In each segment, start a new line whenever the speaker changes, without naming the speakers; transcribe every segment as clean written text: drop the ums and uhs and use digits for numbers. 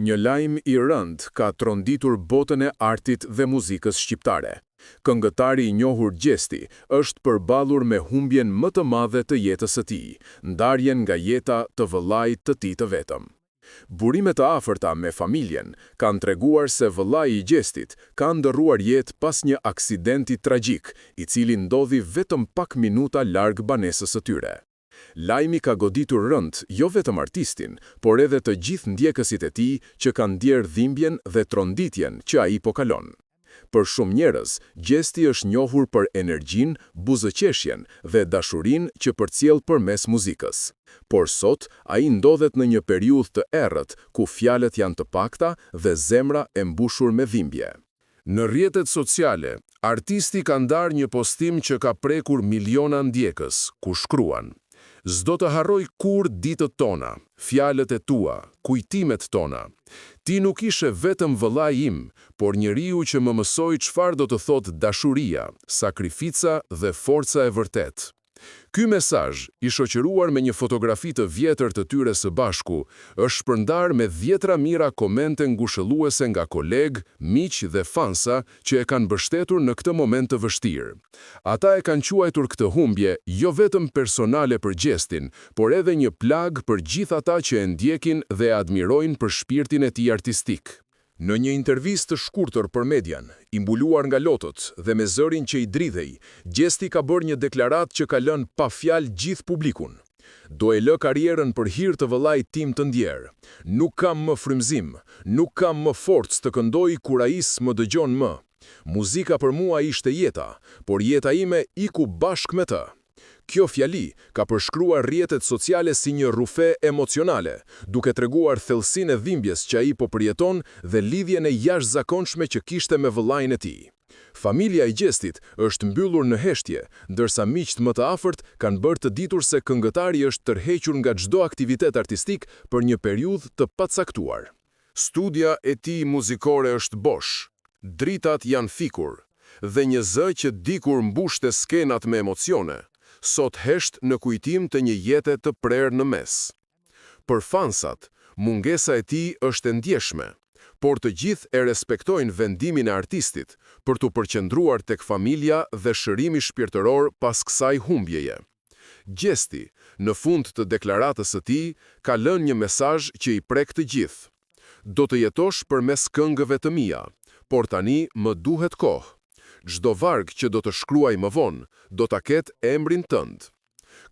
Një lajm i rëndë ka tronditur botën e artit dhe muzikës shqiptare. Këngëtari i njohur Gjesti është përballur me humbjen më të madhe të jetës së tij, ndarjen nga jeta të vëllait të tij të vetëm. Burime të afërta me familjen kanë treguar se vëllai i Gjestit ka ndërruar jetë pas një aksidenti tragjik, i cili ndodhi vetëm pak minuta larg banesës së tyre. Lajmi ka goditur rëndë jo vetëm artistin, por edhe të gjithë ndjekësit e tij që kanë ndjerë dhimbjen dhe tronditjen që ai po kalon. Për shumë njerëz, Gjesti është njohur për energjinë, buzëqeshjen dhe dashurinë që përcjell përmes muzikës. Por sot, ai ndodhet në një periudhë të errët ku fjalët janë të pakta dhe zemra e mbushur me dhimbje.
Në rrjetet sociale, artisti ka ndarë një postim që ka prekur miliona ndjekës, ku shkruan, S'do të harroj kurrë ditët tona, fjalët e tua, kujtimet tona. Ti nuk ishe vetëm vëllai im, por njeriu që më mësoi çfarë do të thotë dashuria, sakrifica dhe forca e vërtetë. Ky mesazh, i shoqëruar me një fotografi të vjetër të tyre së bashku, është shpërndarë me dhjetëra mijëra komente ngushëlluese nga kolegë, miq dhe fansa që e kanë mbështetur në këtë moment të vështirë. Ata e kanë quajtur këtë humbje jo vetëm personale për Gjestin, por edhe një plagë për gjithë ata që e ndjekin dhe e admirojnë për shpirtin e tij artistik.
Në një intervistë të shkurtër për median, i mbuluar nga lotët dhe me zërin që i dridhej, Gjesti ka bërë një deklaratë që ka lënë pa fjalë gjithë publikun. Do e lë karrierën për hir të vëllait tim të ndjerë. Nuk kam më frymëzim, nuk kam më forcë të këndoj kur ai s'më dëgjon më. Muzika për mua ishte jeta, por jeta ime iku bashkë me të. Kjo fjali ka përshkruar rrjetet sociale si një rrufe emocionale, duke treguar thellësinë e dhimbjes që ai po përjeton dhe lidhjen e jashtëzakonshme që kishte me vëllain e tij. Familja e Gjestit është mbyllur në heshtje, ndërsa miqtë më të afërt kanë bërë të ditur se këngëtari është tërhequr nga çdo aktivitet artistik për një periudhë të pacaktuar. Studia e tij muzikore është bosh, dritat janë fikur, dhe një zë që dikur mbushte skenat me emocione, sot hesht në kujtim të një jete të prerë në mes. Për fansat, mungesa e tij është e ndjeshme, por të gjithë e respektojnë vendimin e artistit për t'u përqendruar tek familja dhe shërimi shpirtëror pas kësaj humbjeje. Gjesti, në fund të deklaratës së tij, ka lënë një mesazh që i prek të gjithë. Do të jetosh përmes këngëve të mia, por tani më duhet kohë. Çdo varg që do të shkruaj më vonë, do ta ketë emrin tënd.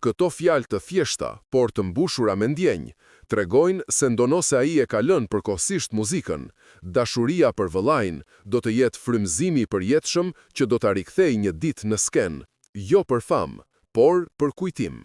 Këto fjalë të thjeshta, por të mbushura me ndjenjë, tregojnë se ndonëse ai e ka lënë përkohësisht muzikën, dashuria për vëllain do të jetë frymëzimi i përjetshëm që do ta rikthejë një ditë në skenë, jo për famë, por për kujtim.